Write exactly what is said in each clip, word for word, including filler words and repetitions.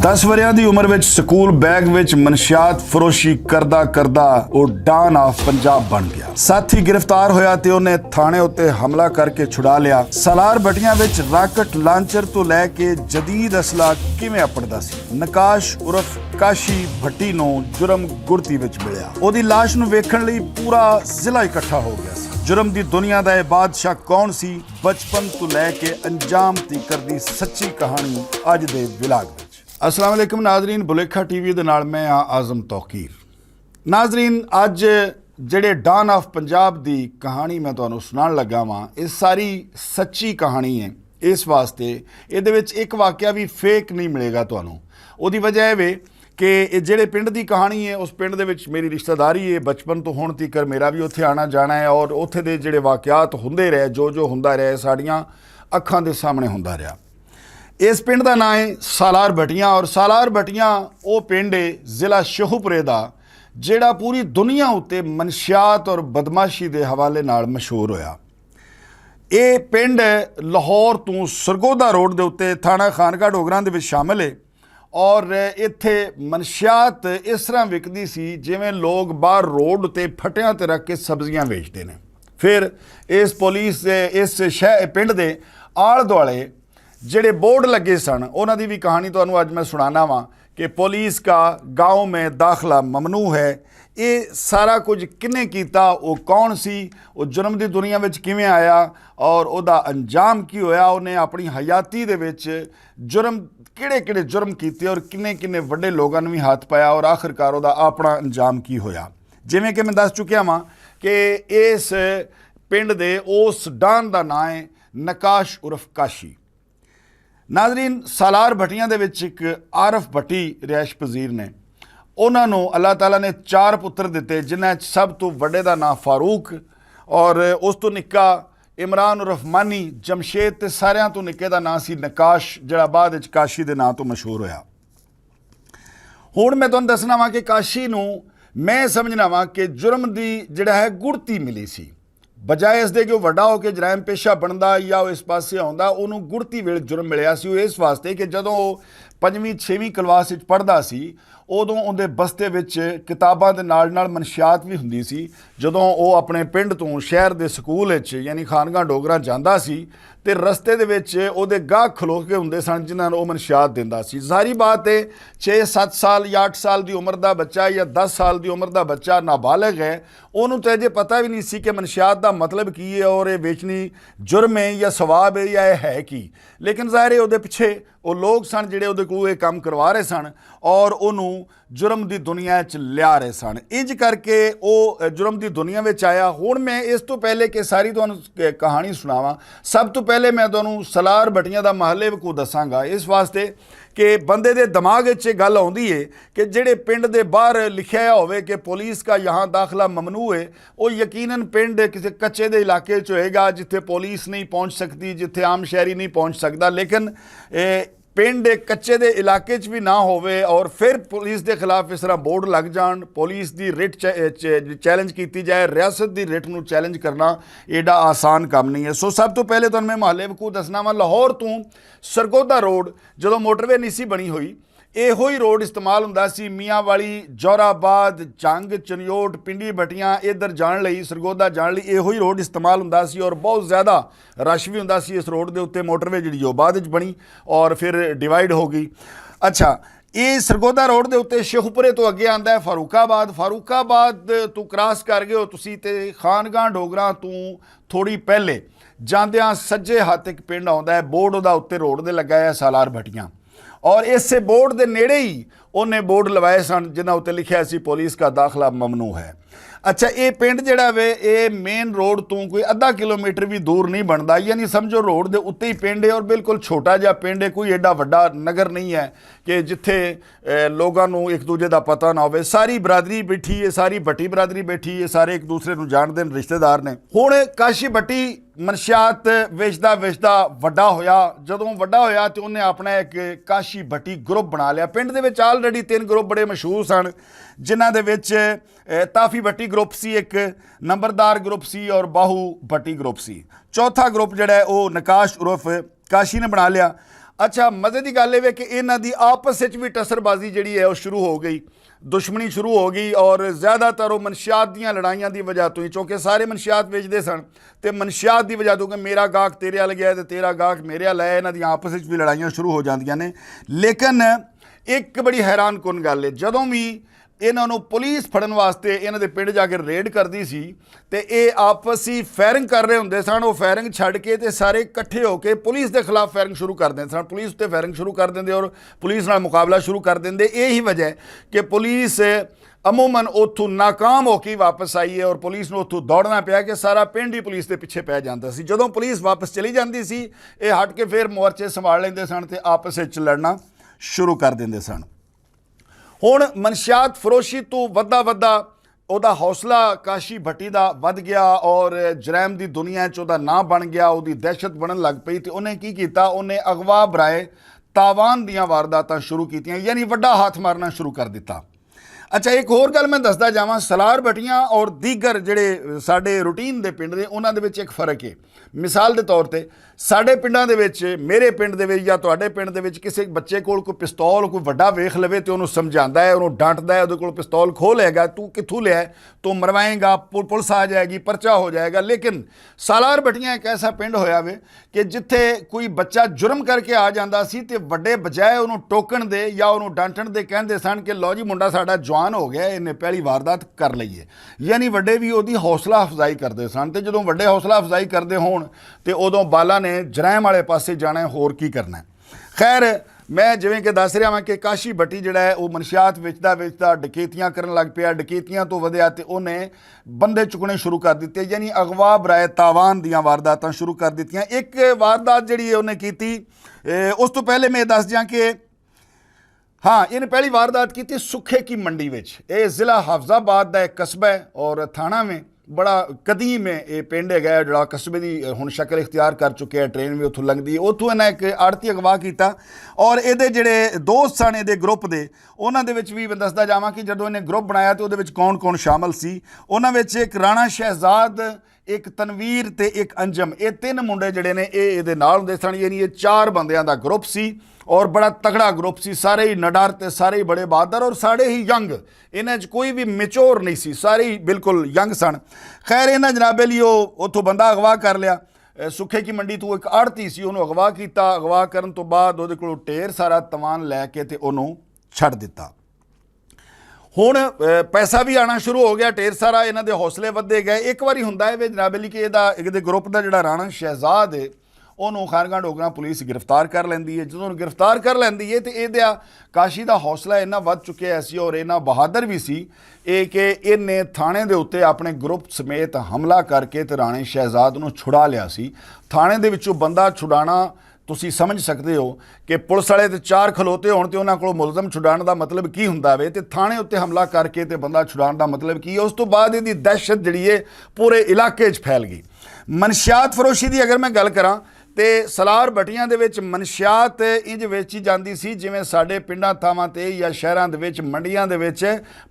دس وریاں دی عمر وچ سکول بیگ وچ منشیات فروشی کردا کردا او ڈان آف پنجاب بن گیا۔ ساتھی گرفتار ہویا تے انہیں تھانے اُتے حملہ کر کے چھڑا لیا۔ سالار بھٹیاں وچ راکٹ لانچر تو لے کے جدید اسلحہ کیویں اپڑدا سی؟ نکاش عرف کاشی بھٹی نوں جرم گڑتی وچ ملیا۔ اوہدی لاش نوں ویکھن لئی پورا ضلع اکٹھا ہو گیا سی۔ جرم دی دنیا دا اے بادشاہ کون سی؟ بچپن تو لے کے انجام تیکر دی سچی کہانی اج دے ولاگ وچ۔ السلام علیکم ناظرین، بلیکھا ٹی وی دے نال میں ہاں اعظم توقیر۔ ناظرین، اج جڑے ڈان آف پنجاب دی کہانی میں تانوں سنان لگا واں، اے ساری سچی کہانی ہے۔ اس واسطے اے دے وچ ایک واقعہ بھی فیک نہیں ملے گا تانوں۔ اوہدی وجہ اے وے کہ اے جڑے پنڈ دی کہانی ہے، اس پنڈ دے وچ میری رشتہ داری ہے، بچپن تو ہن تیکر میرا بھی اتھے آنا جانا ہے اور اتھے دے جڑے واقعات ہوندے رہے، جو جو ہوندا رہے، ساڈیاں اکھاں دے سامنے ہوندا رہیا۔ اس پنڈ دا ناں ہے سالار بھٹیاں، اور سالار بھٹیاں او پنڈ ہے ضلع شہوپرے دا، جیڑا پوری دنیا اُتے منشیات اور بدمعاشی دے حوالے نال مشہور ہویا۔ اے پنڈ لاہور توں سرگودا روڈ دے اُتے تھانہ خانگاہ ڈوگراں دے وچ شامل ہے، اور ایتھے منشیات اس طرح وکدی سی جویں لوگ باہر روڈ تے پھٹیاں تے رکھ کے سبزیاں ویچدے نے۔ پھر اس پولیس دے اس شہر پنڈ دے آل دوالے جڑے بورڈ لگے سن، انہاں دی بھی کہانی تانوں اج میں سنانا واں کہ پولیس کا گاؤں میں داخلہ ممنوع ہے۔ اے سارا کچھ کنے کیتا، او کون سی، او جرم دی دنیا وچ کیویں آیا، اور او دا انجام کی ہویا؟ اونے اپنی حیاتی دے وچ جرم، کیڑے کیڑے جرم کیتے اور کنے کنے وڈے لوگاں نوں وی ہاتھ پایا اور آخرکار او دا اپنا انجام کی ہویا؟ جویں کہ میں دس چکیا واں کہ اس پنڈ دے اس ڈان دا ناں ہے نکاش عرف کاشی۔ ناظرین، سالار بھٹیاں دے وچ اک عارف بھٹی رہائش پذیر نے۔ انہاں نوں اللہ تعالیٰ نے چار پتر دتے، جنہاں وچ سب تو وڈے دا ناں فاروق، اور اس تو نکا عمران عرف مانی، جمشید، تے ساریاں تو نکے دا ناں سی نکاش، جڑا بعد وچ کاشی دے ناں تو مشہور ہویا۔ ہن میں تانوں دسنا واں کہ کاشی نوں، میں سمجھنا واں کہ جرم دی جڑا ہے گڑتی ملی سی۔ بجائے اس دے کہ وہ وڈا ہو کے جرائم پیشہ بندا یا وہ اس پاسے آندا، انہوں گڑتی ویل جرم ملیا سی۔ وہ اس واسطے کہ جدوں وہ پنجویں چھیویں کلاس وچ پڑھدا سی، ادوں اون دے بستے وچ کتاباں دے نال نال منشیات وی ہوندی سی۔ جدوں او اپنے پنڈ توں شہر دے سکول وچ، یعنی خانگاہ ڈوگرا جاندا سی، تے رستے دے وچ او دے گاہک کھلو کے ہوندے سن، جنہاں نوں او منشیات دیندا سی۔ ظاہری بات ہے، چھ ست سال یا اٹھ سال دی عمر دا بچہ یا دس سال دی عمر دا بچہ نابالغ ہے، اونوں تے اجے پتہ وی نہیں سی کہ منشیات دا مطلب کی ہے اور اے ویچنی جرم ہے یا ثواب ہے یا اے ہے کی۔ لیکن ظاہر ہے، او دے پچھے او لوگ سن جڑے او دے کول اے کم کروا رہے سن اور اونوں جرم دی دنیا وچ لیا رہے سن۔ انج کر کے او جرم دی دنیا وچ آیا۔ ہن میں اس تو پہلے کہ ساری تانوں کہانی سناواں، سب تو پہلے میں تانوں سلار بھٹیاں دا محلے کو دساں گا، اس واسطے کہ بندے دے دماغ وچ یہ گل آوندی ہے کہ جڑے پنڈ دے باہر لکھیا ہوئے کہ پولیس کا یہاں داخلہ ممنوع ہے، وہ یقیناً پنڈ کسی کچے دے علاقے چ ہوئے گا، جتھے پولیس نہیں پہنچ سکتی، جتھے عام شہری نہیں پہنچ سکتا۔ لیکن اے پنڈ کچے دے علاقے چ بھی نہ ہوئے اور پھر پولیس دے خلاف اس طرح بورڈ لگ جان، پولیس دی رٹ چیلنج کیتی جائے، ریاست دی رٹ نو چیلنج کرنا ایڈا آسان کام نہیں ہے۔ سو سب تو پہلے تو میں محلے کو دسنا وا، لاہور تو سرگودا روڈ، جدوں موٹر وے نہیں سی بنی ہوئی، ایہو ہی روڈ استعمال ہوندا سی میاں والی، جورا آباد، جنگ، چنیوٹ، پنڈی بھٹیاں ادھر جان لئی، سرگودا جان لئی ایہو ہی روڈ استعمال ہوندا سی اور بہت زیادہ رش بھی ہوندا سی اس روڈ دے اُتے۔ موٹر وے جڑی او بعد وچ بنی اور پھر ڈیوائیڈ ہو گئی۔ اچھا، اے سرگودا روڈ دے اُتے شیخوپورے تو اگے آندا ہے فاروق آباد۔ فاروق آباد تو کراس کر گئے ہو تسی تے خانگاہ ڈوگراں تو تھوڑی پہلے جاندیاں سجے ہاتھ ایک پنڈ آندا ہے، بورڈ دا اُتے روڈ دے لگا ہے سالار بھٹیاں، اور اسے بورڈ دے نیڑے ہی انہیں بورڈ لوائے سن جنہاں اُتے لکھیا سی پولیس کا داخلہ ممنوع ہے۔ اچھا، اے پنڈ جڑا وے، اے مین روڈ تو کوئی ادھا کلومیٹر بھی دور نہیں بندا، یعنی سمجھو روڈ دے اُتے ہی پنڈ ہے اور بالکل چھوٹا جہا پنڈ ہے، کوئی ایڈا وڈا نگر نہیں ہے کہ جتھے اے، لوگاں نوں ایک دوجے دا پتہ نہ ہووے۔ ساری برادری بیٹھی ہے، ساری بٹی برادری بیٹھی ہے، سارے ایک دوسرے نوں جانتے ہیں، رشتہ دار نے۔ ہن کاشی بٹی منشیات ویچدا ویچدا وڈا ہویا۔ جدوں وڈا ہویا تے انہیں اپنا ایک کاشی بٹی گروپ بنا لیا۔ پنڈ دے وچ آلریڈی تین گروپ بڑے مشہور سن، جنہاں دے وچ اے، تافی بٹی گروپ سی، ایک نمبردار گروپ سی اور باہو بٹی گروپ سی۔ چوتھا گروپ جڑا ہے، او نکاش عرف کاشی نے بنا لیا۔ اچھا، مزے دی گل اے وے کہ انہاں دی آپس وچ وی ٹسر بازی جڑی ہے، او شروع ہو گئی، دشمنی شروع ہو گئی، اور زیادہ تر او منشیات دیاں لڑائیاں دی وجہ توں ہی، چونکہ سارے منشیات ویچدے سن، تے منشیات دی وجہ توں کہ میرا گاہک تیرے ال گیا تے تیرا گاہک میرے ال آیا، انہاں دیاں آپس وچ وی لڑائیاں شروع ہو جاندیاں نے۔ لیکن ایک بڑی حیران کن گل ہے، جدوں وی انہاں نوں پولیس پھڑن واسطے انہاں دے پنڈ جا کے ریڈ کردی سی، تے اے آپسی فائرنگ کر رہے ہوندے سن۔ او فائرنگ چھڈ کے تے سارے اکٹھے ہو کے پولیس دے خلاف فائرنگ شروع کر دیندے سن، پولیس تے فائرنگ شروع کر دیندے اور پولیس نال مقابلہ شروع کر دیندے۔ اے ہی وجہ ہے کہ پولیس عموماً اتھوں ناکام ہو کے واپس آئی ہے اور پولیس نوں اتھوں دوڑنا پیا کہ سارا پنڈ ہی پولیس دے پیچھے پے جاندا سی۔ جدوں پولیس واپس چلی جاندی سی، اے ہٹ کے فیر مورچے سنبھال لیندے سن تے آپس وچ لڑنا شروع کر دیندے سن۔ ہن منشیات فروشی تو ودھا ودھا اودا حوصلہ کاشی بھٹی دا ودھ گیا اور جرائم دی دنیا چ اودا ناں بن گیا، اودی دہشت بنن لگ پئی۔ تے انہیں کی کیتا؟ انہیں اغوا برائے تاوان دیاں وارداتاں شروع کیتیاں، یعنی وڈا ہاتھ مارنا شروع کر دتا۔ اچھا، ایک ہور گل میں دسدا جاواں، سلار بھٹیاں اور دیگر جڑے ساڈے روٹین دے پنڈ نے، انہاں دے وچ ایک فرق ہے۔ مثال دے طور تے، ساڈے پنڈاں دے وچ، میرے پنڈ دے وچ یا تہاڈے پنڈ دے وچ کسے بچے کول کوئی پستول کوئی وڈا ویکھ لوے تے اونوں سمجھاندا ہے، اونوں ڈانٹدا ہے، اودے کول پستول کھو لے گا، تو کتھوں لیا ہے؟ تو مروائیں گا، پل- پلس آ جائے گی، پرچہ ہو جائے گا۔ لیکن سالار بٹیاں ایک ایسا پنڈ ہویا وے کہ جتھے کوئی بچہ جرم کر کے آ جاندا سی تے وڈے بجائے اونوں ٹوکن دے یا اونوں ڈانٹن دے کہندے سن کہ لو جی، منڈا ساڈا جوان ہو گیا، انہیں پہلی واردات کر لئی ہے۔ یعنی وڈے وی اودی حوصلہ افزائی کردے سن، تے جدوں وڈے حوصلہ افزائی کردے ہون تے اودوں بالاں نے جرائم والے پاسے جانا ہے، ہور کی کرنا ہے۔ خیر، میں جویں کہ دس رہا ہاں کہ کاشی بٹی جڑا ہے، وہ منشیات ویچدا ویچدا ڈکیتیاں کرن لگ پیا، ڈکیتیاں تو ودیا تے انہیں بندے چکنے شروع کر دتے، یعنی اغوا برائے تاوان دیاں وارداتاں شروع کر دتیاں۔ ایک واردات جڑی ہے انہیں کیتی، اے، اس تو پہلے میں یہ دس دیاں کہ ہاں، انہیں پہلی واردات کیتی سکھے کی منڈی وچ۔ اے ضلع حافظ آباد دا ایک قصبہ ہے اور تھانہ میں بڑا قدیم ہے، اے پنڈ ہے گیا جڑا قصبے دی ہن شکل اختیار کر چکے ہے، ٹرین بھی اتھوں لنگدی ہے۔ اتھوں انہاں ایک آڑتی اغوا کیتا اور اے دے جڑے دوست سن اے دے گروپ دے، انہاں دے وچ بھی میں دسدا جاواں کہ جدوں انہیں گروپ بنایا تے اودے وچ کون کون شامل سی۔ انہاں وچ ایک رانا شہزاد، ایک تنویر تے ایک انجم، اے تین منڈے جڑے نے، اے اے دے نال ہوندے سن، یعنی اے چار بندیاں دا گروپ سی اور بڑا تگڑا گروپ سی۔ سارے ہی نڈر تے سارے ہی بڑے بہادر اور سارے ہی ینگ، انہاں چ کوئی بھی میچور نہیں سی، سارے ہی بالکل ینگ سن۔ خیر، انہاں جناب علی او اتھوں بندہ اغوا کر لیا۔ اے سکھے کی منڈی تو ایک آڑتی سی، انہوں اغوا کیتا۔ اغوا کرن تو بعد اودے کولوں ٹیر سارا تمان لے کے تے انہوں چھڈ دتا۔ ہن، اے، پیسہ بھی آنا شروع ہو گیا، ٹیر سارا انہاں دے حوصلے ودھے گئے۔ ایک واری ہوندا ہے وے جناب علی کہ اے دا، اے دے گروپ دا جڑا رانا شہزاد ہے، اونوں خیرگاں ڈوگراں پولیس گرفتار کر لیندی ہے۔ جدوں گرفتار کر لیندی ہے تے اے دیا کاشی دا حوصلہ انہاں ودھ چکیا سی اور انہاں بہادر بھی سی، اے کہ انہیں تھانے دے اُتے اپنے گروپ سمیت حملہ کر کے تے رانے شہزاد نوں چھڑا لیا سی۔ تھانے دے وچوں بندہ چھڑانا، تسی سمجھ سکدے ہو کہ پولیس والے تے چار کھلوتے ہون تے انہاں کول ملزم چھڈان دا مطلب کی ہوندا وے، تے تھانے اُتے حملہ کر کے تے بندہ چھڈان دا مطلب کی ہے؟ اس تو بعد ایہدی دہشت جڑی ہے، پورے علاقے وچ پھیل گئی۔ منشیات فروشی دی اگر میں گل کراں تے سلار بٹیاں دے وچ منشیات انج ویچی جاندی سی، جویں ساڈے پنڈاں تھاواں تے یا شہراں دے وچ منڈیاں دے وچ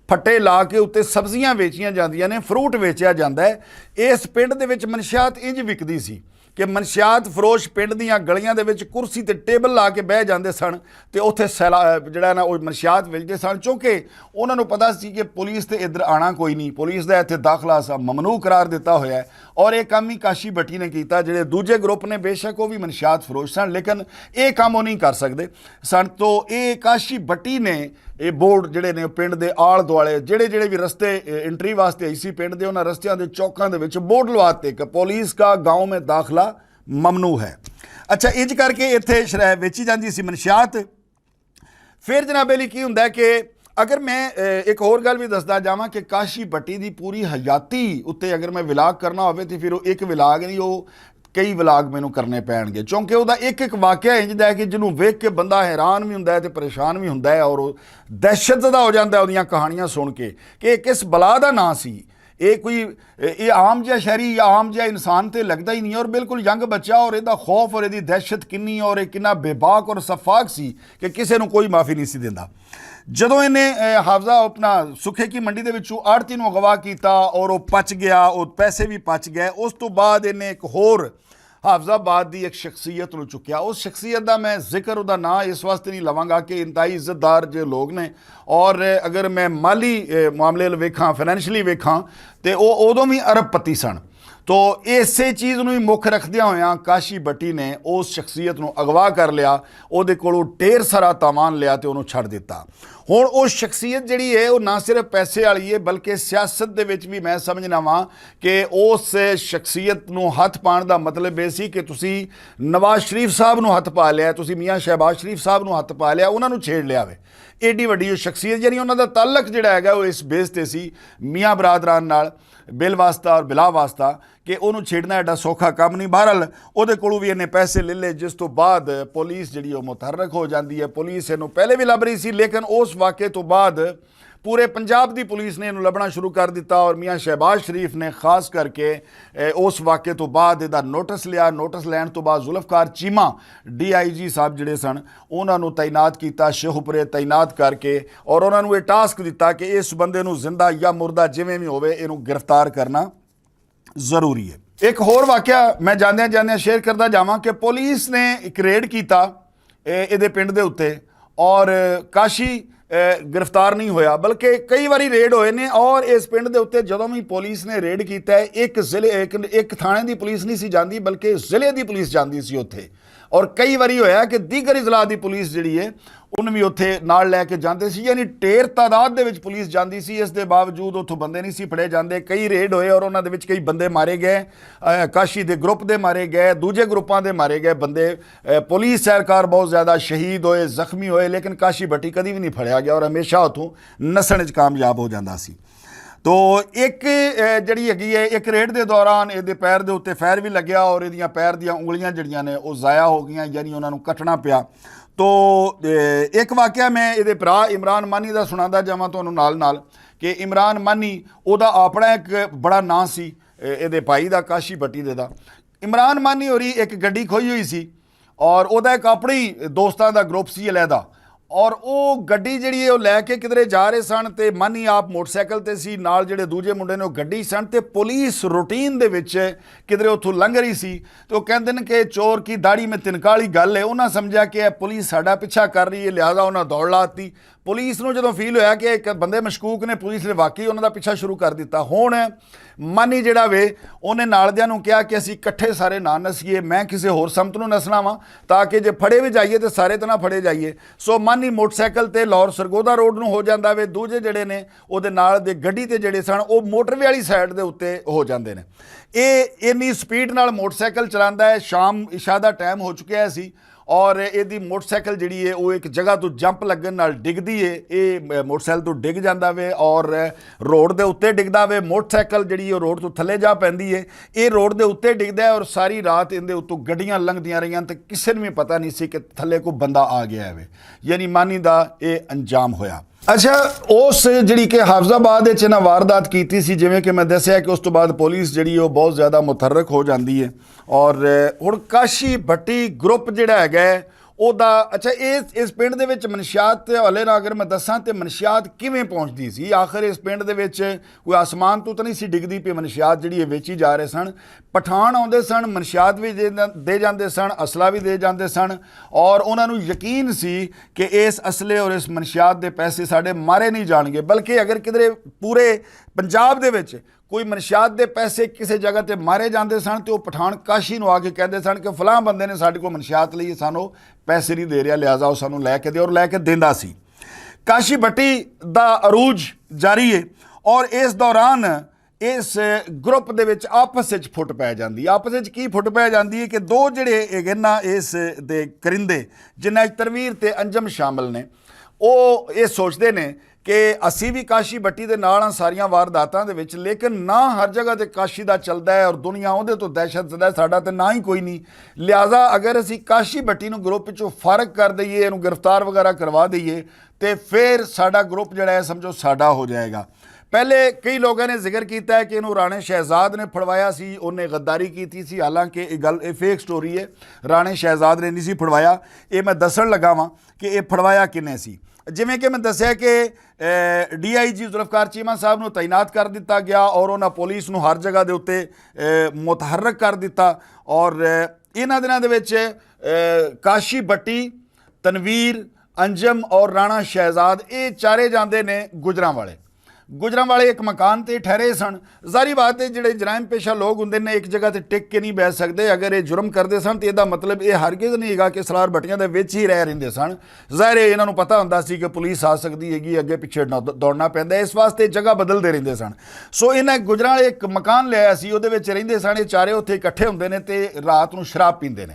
پھٹے لا کے اُتے سبزیاں ویچیاں جاندیاں نے، فروٹ ویچیا جاندا ہے۔ اس پنڈ دے وچ منشیات انج وکدی سی کہ منشیات فروش پنڈ دیاں گلیاں دے وچ کرسی تے ٹیبل لا کے بہہ جاندے سن تے اوتھے سیلا-، جڑا نا، او منشیات ویچدے سن، کیونکہ انہاں نوں پتہ سی کہ پولیس تے ادھر آنا کوئی نہیں، پولیس دا ایتھے داخلہ سا ممنوع قرار دتا ہویا ہے۔ اور ایک کام ہی کاشی بٹی نے کیتا، جڑے دوجے گروپ نے، بے شک وہ بھی منشیات فروش سن، لیکن ایک کام وہ نہیں کر سکدے سن۔ تو اے کاشی بٹی نے اے بورڈ جڑے نے پنڈ دے آل دوالے، جڑے جڑے بھی رستے، اے، انٹری واسطے آئی سی پنڈ دے، انہاں رستیاں دے چوکاں دے وچ بورڈ لواتے کہ پولیس کا گاؤں میں داخلہ ممنوع ہے۔ اچھا، انج کر کے اتھے شرح ویچی جاندی سی منشیات۔ پھر جناب علی کی ہوندا ہے کہ اگر میں، اے، ایک ہور گل بھی دسدا جاواں کہ کاشی بٹی دی پوری حیاتی اُتے اگر میں ولاگ کرنا ہووے تے پھر وہ ایک ولاگ نہیں، وہ کئی ولاگ مینوں کرنے پین گے، کیونکہ وہ ایک ایک واقعہ انج دا ہے کہ جنوں ویکھ کے بندہ حیران بھی ہوندا ہے تے پریشان بھی ہوندا ہے اور وہ دہشت زدہ ہو جاندا ہے اودیاں کہانیاں سن کے کہ یہ کس بلا دا ناں سی۔ یہ کوئی، یہ عام جہا شہری یا عام جہا انسان تے لگدا ہی نہیں، اور بالکل ینگ بچہ، اور یہ خوف اور یہ دہشت کنی اور یہ کنا بے باک اور شفاق سی کہ کسے نوں کوئی معافی نہیں سی دیندا۔ جدوں انہیں، اے، حافظہ اپنا سکھے کی منڈی دے وچوں آڑتی نوں اغوا کیتا اور وہ پچ گیا، وہ پیسے بھی پچ گئے، اس تو بعد انہیں ایک ہور حافظ آباد دی ایک شخصیت نوں چکیا۔ اس شخصیت دا میں ذکر، ادا ناں اس واسطے نہیں لواں گا کہ انتہائی عزت دار جے لوگ نے، اور اگر میں مالی معاملے ویکھاں، فنانشلی ویکھاں، تے او اودوں وی ارب پتی سن۔ تو اسے چیز نوں وی مکھ رکھدیاں ہویاں کاشی بٹی نے اس شخصیت نوں اغوا کر لیا، اودے کولوں ڈھیر سارا تاوان لیا تے اونوں چھڈ دتا۔ ہن او شخصیت جیہڑی ہے او نہ صرف پیسے والی ہے، بلکہ سیاست دے وچ وی میں سمجھنا واں کہ اس شخصیت نوں ہتھ پان دا مطلب ایہہ سی کہ تسی نواز شریف صاحب نوں ہتھ پا لیا، تسی میاں شہباز شریف صاحب نوں ہتھ پا لیا، انہاں نوں چھیڑ لیا وے۔ ایڈی وڈی او شخصیت، یعنی انہاں دا تعلق جیہڑا ہے او اس بیس تے سی میاں برادران نال، بل واسطہ اور بلا واسطہ، کہ انہوں چھیڑنا ایڈا سوکھا کم نہیں۔ بہرحال، اودے کولوں وی انہیں پیسے لے لے، جس توں بعد پولیس جیہڑی او متحرک ہو جاندی ہے۔ پولیس انہوں پہلے وی لب رہی سی، لیکن اس واقعے توں بعد پورے پنجاب دی پولیس نے انہوں لبنا شروع کر دتا، اور میاں شہباز شریف نے خاص کر کے اس واقعے توں بعد ایہدا نوٹس لیا۔ نوٹس لین توں بعد ذوالفقار چیمہ، ڈی آئی جی صاحب جیہڑے سن، انہاں نوں تعینات کیتا، شیخ اپرے تعینات کر کے، اور انہاں نوں ایہہ ٹاسک دتا کہ اس بندے نوں زندہ یا مردہ جیویں وی ہووے، انہوں گرفتار کرنا ضروری ہے۔ ایک ہور واقعہ میں جاندیاں جاندیاں شیئر کردا جاواں کہ پولیس نے ایک ریڈ کیتا ایہدے پنڈ دے اتے، اور کاشی گرفتار نہیں ہویا، بلکہ کئی واری ریڈ ہوئے نے۔ اور اس پنڈ دے اتے جدوں وی پولیس نے ریڈ کیتا ہے، ایک ضلع ایک تھانے دی پولیس نہیں سی جاندی، بلکہ ضلع دی پولیس جاندی سی اتے۔ اور کئی واری ہویا کہ دیگر اضلاع دی پولیس جیہڑی ہے ان وی اتھے نال لے کے جاندے سی، یعنی ڈھیر تعداد دے وچ پولیس جاندی سی۔ اس دے باوجود اتھوں بندے نہیں سی پھڑے جاندے۔ کئی ریڈ ہوئے اور انہاں دے وچ کئی بندے مارے گئے، کاشی دے گروپ دے مارے گئے، دوجے گروپاں دے مارے گئے بندے۔ پولیس اہلکار بہت زیادہ شہید ہوئے، زخمی ہوئے، لیکن کاشی بٹی کدی وی نہیں پھڑیا گیا اور ہمیشہ اتھوں نسن وچ کامیاب ہو جاندا سی۔ تو ایک جیہڑی ہگی ہے، ایک ریڈ دے دوران ایہدے پیر دے اتے فیر وی لگیا اور ایہدیاں پیر دیاں انگلیاں جیہڑیاں نے او ضائع ہو گئیاں، یعنی انہاں نوں کٹنا پیا۔ تو ایک واقعہ میں ایہدے بھرا عمران مانی دا سناندا جاواں تہانوں نال نال، کہ عمران مانی اوہدا اپنا ایک بڑا ناں سی، ایہدے بھائی دا، کاشی بٹی دے دا۔ عمران مانی ہوری ایک گڈی کھوئی ہوئی سی، اور اوہدا ایک اپنی دوستاں دا گروپ سی علیحدہ، اور او گڈی جیہڑی ہے او لے کے کدھرے جا رہے سن، تے مانی آپ موٹرسائیکل تے سی، نال جیہڑے دوجے منڈے نے او گڈی سن۔ تے پولیس روٹین دے وچ کدھرے اتھوں لنگ رہی سی، تے او کہندے نے کہ چور کی داڑھی میں تنکا والی گل ہے۔ انہاں سمجھیا کہ اے پولیس ساڈا پچھا کر رہی ہے، لہذا انہاں دوڑ لاتی۔ پولیس نوں جدوں فیل ہویا کہ ایک بندے مشکوک نے، پولیس نے واقعی انہاں دا پچھا شروع کر دتا۔ ہن مانی جیہڑا وے، انہیں نال دیاں نوں کہیا کہ اسی کٹھے سارے نہ نسیے، میں کسے ہور سمت نوں نسنا واں، تاکہ جے پھڑے وی جائیے تے سارے تے نہ پھڑے جائیے۔ سو مانی موٹرسائیکل تے لاہور سرگودا روڈ نوں ہو جاندا وے، دوجے جیہڑے نے اوہدے نال دے گڈی تے جیہڑے سن او موٹروے والی سائیڈ دے اتے ہو جاندے نے۔ ایہہ اینی سپیڈ نال موٹرسائیکل چلاندا ہے، شام عشاء دا ٹائم ہو چکیا سی، اور ایہدی موٹرسائیکل جیہڑی ہے او ایک جگہ توں جمپ لگن نال ڈگدی ہے۔ ایہہ موٹرسائیکل توں ڈگ جاندا وے اور روڈ دے اتے ڈگدا وے، موٹرسائیکل جیہڑی ہے او روڈ توں تھلے جا پیندی ہے۔ ایہہ روڈ دے اتے ڈگدا ہے اور ساری رات ایہدے اتوں گڈیاں لنگدیاں رہیاں تے کسے نوں وی پتہ نہیں سی کہ تھلے کوئی بندہ آ گیا ہے۔ یعنی مانی دا ایہہ انجام ہویا۔ اچھا، اس جیہڑی کہ حافظ آباد وچ انہاں واردات کیتی سی، جیویں کہ میں دسیا کہ اس توں بعد پولیس جیہڑی او بہت زیادہ متحرک ہو جاندی ہے۔ اور ہن کاشی بھٹی گروپ جیہڑا ہے گیا ہے، او دا اچھا، اس پنڈ دے وچ منشیات دے حوالے نال اگر میں دساں تے منشیات کیویں پہنچدی سی؟ آخر اس پنڈ دے وچ کوئی آسمان توں تاں نہیں سی ڈگدی پئی، منشیات جیہڑی ہے ویچی جا رہے سن۔ پٹھان آندے سن، منشیات وی دے جاندے سن، اصلہ وی دے جاندے سن، اور انہاں نوں یقین سی کہ اس اصلے اور اس منشیات دے پیسے ساڈے مارے نہیں جانگے، بلکہ اگر کدھرے پورے پنجاب دے وچ کوئی منشیات دے پیسے کسے جگہ تے مارے جاندے سن تے او پٹھان کاشی نوں آ کے کہندے سن کہ فلاں بندے نے ساڈے کول منشیات لئی، سانوں پیسے نہیں دے رہیا، لہذا او سانوں لے کے دے، اور لے کے دیندا سی۔ کاشی بھٹی دا عروج جاری ہے، اور اس دوران اس گروپ دے وچ آپس وچ پھٹ پے جاندی۔ آپس وچ کی پھٹ پے جاندی ہے کہ دو جڑے ہیگے نا اس دے کرندے، جنہاں وچ تنویر تے انجم شامل نے، او اے سوچدے نے کہ اسی وی کاشی بھٹی دے نال ہاں ساریاں وارداتاں دے وچ، لیکن نہ ہر جگہ تے کاشی دا چلدا ہے اور دنیا اوندے تو دہشت زدہ ہے، ساڈا تے نہ ہی کوئی نہیں۔ لہذا اگر اسی کاشی بھٹی نوں گروپ وچوں فارغ کر دئیے، اینوں گرفتار وغیرہ کروا دئیے، تے پھر ساڈا گروپ جڑا ہے، سمجھو، ساڈا ہو جائے گا۔ پہلے کئی لوگاں نے ذکر کیتا ہے کہ اینوں رانے شہزاد نے پھڑوایا سی، انہیں غداری کیتی سی، حالانکہ یہ گل، یہ فیک سٹوری ہے۔ رانے شہزاد نے نہیں سی پھڑوایا۔ یہ میں دسن لگا واں کہ یہ پھڑوایا کنے سی۔ جویں کہ میں دسیا کہ ڈی آئی جی ذوالفقار چیمہ صاحب نوں تعینات کر دتا گیا اور انہاں پولیس نوں ہر جگہ دے اتے متحرک کر دتا۔ اور انہاں دناں دے وچ کاشی بٹی، تنویر، انجم اور رانا شہزاد، اے چارے جاندے نے گجراں والے۔ گجراں والے ایک مکان تے ٹھہرے سن۔ ظاہری بات ہے، جڑے جرائم پیشہ لوگ ہوندے نے، ایک جگہ تے ٹک کے نہیں بہ سکدے۔ اگر اے جرم کردے سن تے اے دا مطلب اے ہرگز نہیں ہیگا کہ سلار بٹیاں دے وچ ہی رہ رہندے سن۔ ظاہر ہے، انہاں نوں پتہ ہوندا سی کہ پولیس آ سکدی ہیگی، اگے پچھے نہ دوڑنا پیندا ہے، اس واسطے جگہ بدلدے رہندے سن۔ سو انہاں گجراں والے ایک مکان لیا سی، اودے وچ رہندے سن۔ اے چارے اتھے اکٹھے ہوندے نے تے رات نوں شراب پیندے نے۔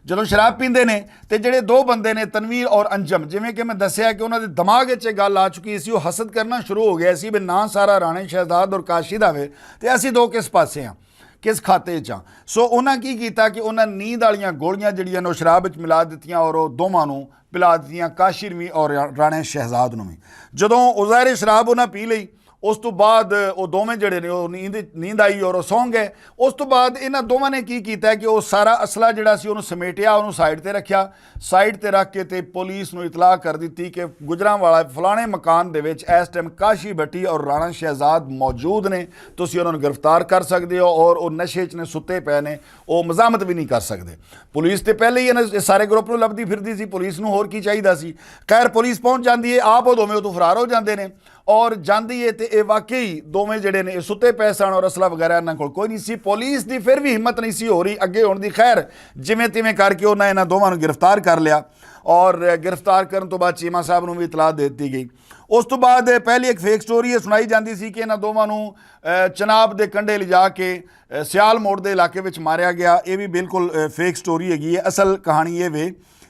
جدوں شراب پیندے نے تے جڑے دو بندے نے، تنویر اور انجم، جویں کہ میں دسیا کہ انہاں دے دماغ وچ اے گل آ چکی سی، او حسد کرنا شروع ہو گیا سی بھی نہ سارا رانے شہزاد اور کاشی دا وے، تے اسی دو کس پاسے ہاں، کس کھاتے وچ ہاں۔ سو انہاں کی کیتا کہ انہاں نیند والیاں گولیاں جڑیاں نے، او شراب وچ ملا دتیاں اور او دوواں نوں پلا دتیاں، کاشی روی اور رانے شہزاد نوں وی۔ جدوں او ظاہر شراب انہاں پی لئی، اس تو بعد او دوویں جڑے نے، او نیند نیند آئی اور او سو گئے۔ اس تو بعد انہاں دوواں نے کی کیتا ہے کہ او سارا اسلحہ جڑا سی، اونوں سمیٹیا، اونوں سائیڈ تے رکھیا۔ سائیڈ تے رکھ کے تے پولیس نوں اطلاع کر دتی کہ گجراں والا فلانے مکان دے وچ اس ٹائم کاشی بھٹی اور رانا شہزاد موجود نے، تسی انہاں نوں گرفتار کر سکدے ہو اور او نشے چ نے، ستے پے نے، او مزاحمت بھی نہیں کر سکدے۔ پولیس تے پہلے ہی انہاں سارے گروپ نوں لبدی پھردی سی، پولیس نوں ہور کی چاہیدا سی۔ خیر، پولیس پہنچ جاندی ہے، آپ او دوویں اتوں فرار ہو جاندے نے۔ اور جاندی ہے تے اے واقعی دوویں جڑے نے، اے ستے پے سن اور اسلحہ وغیرہ انہاں کول کوئی نہیں سی۔ پولیس دی پھر بھی ہمت نہیں سی ہو رہی اگے ہون دی۔ خیر، جویں تیویں کر کے انہاں انہاں دوواں نوں گرفتار کر لیا اور گرفتار کرن تو بعد چیمہ صاحب نوں بھی اطلاع دے دتی گئی۔ اس تو بعد پہلی ایک فیک سٹوری ہے سنائی جاندی سی کہ انہاں دوواں نوں چناب دے کنڈے لجا کے سیال موڑ دے علاقے وچ ماریا گیا۔ اے بھی بالکل فیک سٹوری ہیگی ہے۔ اصل کہانی اے وے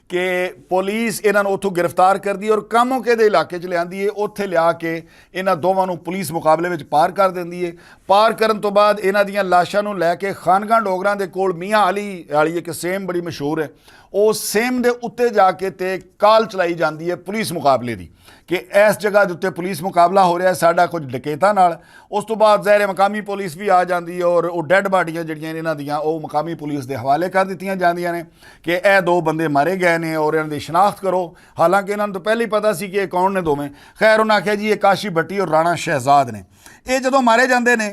کہ پولیس انہاں نوں اتھوں گرفتار کردی اور کاموکے دے علاقے چ لیاندی ہے۔ اتھے لیا کے انہاں دوواں نوں پولیس مقابلے وچ پار کر دیندی ہے۔ پار کرن تو بعد انہاں دیاں لاشاں نوں لے کے خانگاں ڈوگراں دے کول میاں علی والی ایک سیم بڑی مشہور ہے، او سیم دے اتے جا کے تے کال چلائی جاندی ہے پولیس مقابلے دی کہ ایس جگہ دے اتے پولیس مقابلہ ہو رہا ہے ساڈا کچھ ڈکیتاں نال۔ اس تو بعد ظاہر ہے مقامی پولیس بھی آ جاندی ہے اور او ڈیڈ باڈیاں جڑیاں نے انہاں دیاں، او مقامی پولیس دے حوالے کر دتیاں جاندیاں نے کہ اے دو بندے مارے گئے نے اور انہاں دی شناخت کرو۔ حالانکہ انہاں نوں تو پہلے ہی پتہ سی کہ اے کون نے دوویں۔ خیر، انہاں آکھیا جی اے کاشی بھٹی اور رانا شہزاد نے۔ اے جدوں مارے جاندے نے،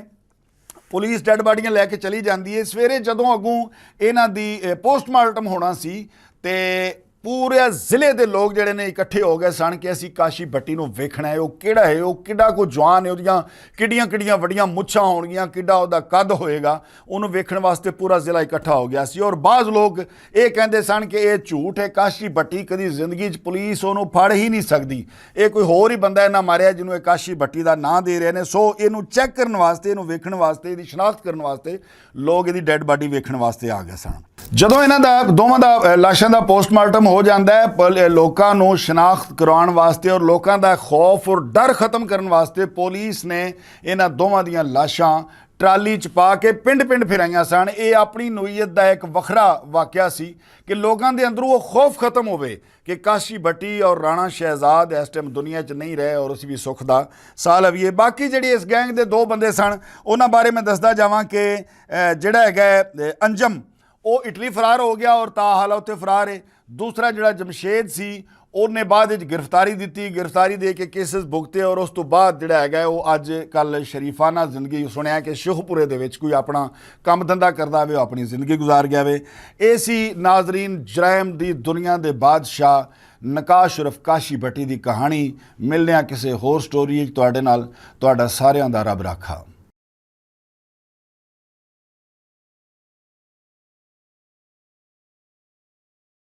پولیس ڈیڈ باڈیاں لے کے چلی جاندی ہے۔ سویرے جدوں اگوں انہاں دی پوسٹ مارٹم ہونا سی تے پورے ضلع دے لوگ جڑے نے اکٹھے ہو گئے سن کہ اسی کاشی بھٹی نوں ویکھنا ہے، او کیڑا ہے، او کڈا کو جوان ہے، اودیاں کڈیاں کڈیاں وڈیاں مچھاں ہونگیاں، کڈا او دا قد ہوئے گا۔ انہوں ویکھن واسطے پورا ضلع اکٹھا ہو گیا سی اور بعض لوگ اے کہندے سن کہ اے جھوٹ ہے، کاشی بھٹی کدی زندگی چ پولیس انہوں پھڑ ہی نہیں سکدی۔ اے کوئی ہور ہی بندہ انہاں ماریا جنہوں اے کاشی بھٹی دا ناں دے رہے نے۔ سو اینوں چیک کرن واسطے، اینوں ویکھن واسطے، ایدی شناخت کرن واسطے لوگ ایدی ڈیڈ باڈی ویکھن واسطے آ گئے سن۔ جدوں انہاں دا، دوواں دا، اے، لاشاں دا پوسٹ مارٹم ہو جاندا ہے، پل-، اے، لوکاں نوں شناخت کراؤن واسطے اور لوکاں دا خوف اور ڈر ختم کرن واسطے پولیس نے انہاں دوواں دیاں لاشاں ٹرالی چ پا کے پنڈ پنڈ پھرائیاں سن۔ اے اپنی نوعیت دا ایک وکھرا واقعہ سی کہ لوکاں دے اندروں او خوف ختم ہووے کہ کاشی بٹی اور رانا شہزاد اس ٹائم دنیا چ نہیں رہے اور اسی بھی سکھ دا سال اویے۔ باقی جڑی اس گینگ دے دو بندے سن، انہاں بارے میں دسدا جاواں کہ، اے، جڑا ہے گا، اے، انجم، او اٹلی فرار ہو گیا اور تا حال اتھے فرار ہے۔ دوسرا جڑا جمشید سی، انہیں بعد وچ گرفتاری دتی، گرفتاری دے کے کیسز بھگتے اور اس تو بعد جڑا ہے گا، او اج کل شریفانہ زندگی سنیا کہ شیخ پورے دے وچ کوئی اپنا کم دھندا کردا وے، او اپنی زندگی گزار گیا وے۔ اے سی ناظرین، جرائم دی دنیا دے بادشاہ نقاش عرف کاشی بھٹی دی کہانی۔ ملنے آں کسے ہور سٹوری وچ تہاڈے نال۔ تہاڈا ساریاں دا رب راکھا۔